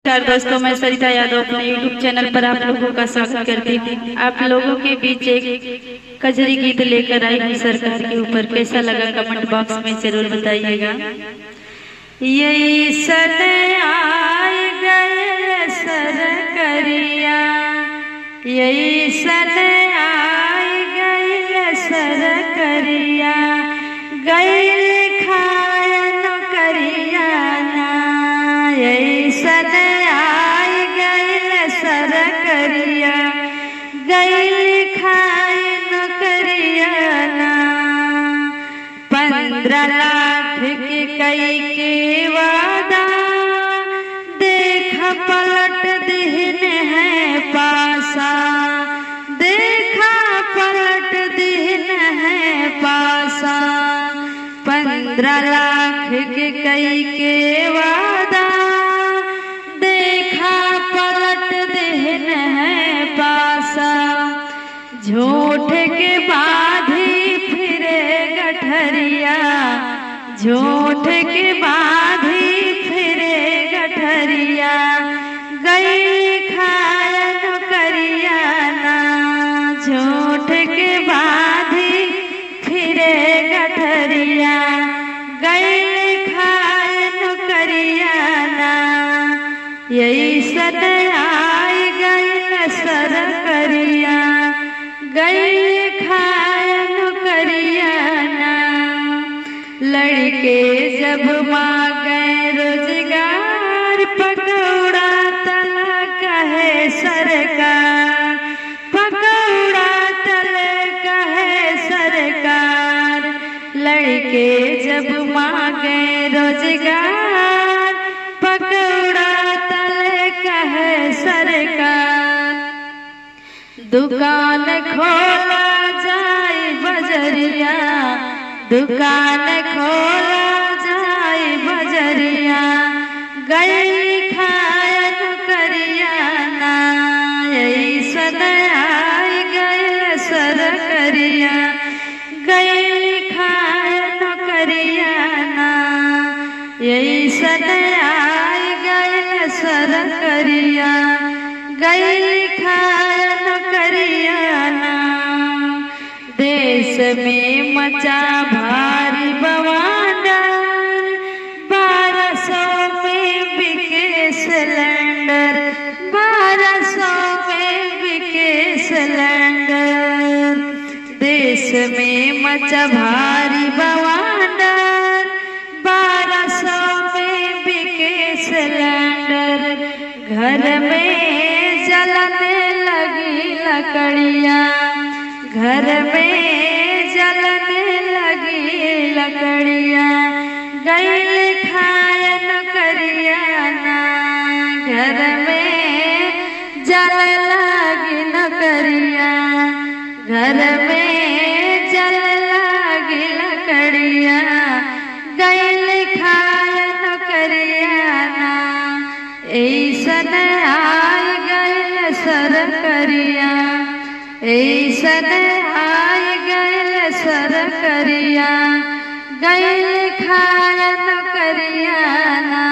नमस्कार दोस्तों, मैं सरिता यादव अपने YouTube channel पर आप लोगों का स्वागत करती हूँ। आप लोगों के बीच एक कजरी गीत लेकर आई हूँ सरकार के ऊपर। कैसा लगा कमेंट बॉक्स में जरूर बताइएगा। यही सन आए गए सरकरिया, यही सन आए गए सरकरिया, गई खायन करिया ना। यही सन आए गए सरकरिया, गई खायन करिया ना। 15 लाख के कई के वादा, देख पलट दिन है पासा, देखा पलट दिन है पासा। 15 लाख के कई के वादा, देखा पलट दिन है पासा। झूठ के बाधी फिरे गठरिया, झूठ के बाधी फिरे गठरिया, गई खायन करिया ना। झूठ के बाधी फिरे गठरिया, गई खायन करिया ना। यही सन आए गई सरकरिया, गई खायन करिया ना। लड़के जब मांगे रोजगार, पकौड़ा तला कहे सरकार, पकौड़ा तल कहे सरकार। लड़के जब मांगे रोजगार, पकौड़ा तल कहे सरकार। दुकान खोला जाए बजरिया, दुकान खोला जाए बजरिया, गई खायन करिया ना। यही सन आए गए सरकरिया, गई खायन करिया ना। यही सन आए गए सरकरिया, गई खायन करिया ना। देश में मचा भारी बवांडर, 1200 में बिके सिलेंडर, 1200 में बिके सिलेंडर। देश में मचा भारी बवांडर, 1200 में बिके सिलेंडर। घर में जलने लगी लकड़ियाँ, घर में जलने लगी लकड़ियाँ, गई खायन करिया ना। घर में जल लगी नकरिया, घर में जल लगी लकड़ियाँ, गई खायन करिया ना। ऐसन आए गए सरकरिया, ऐसन आए गए सरकरिया, गई खायन करिया ना।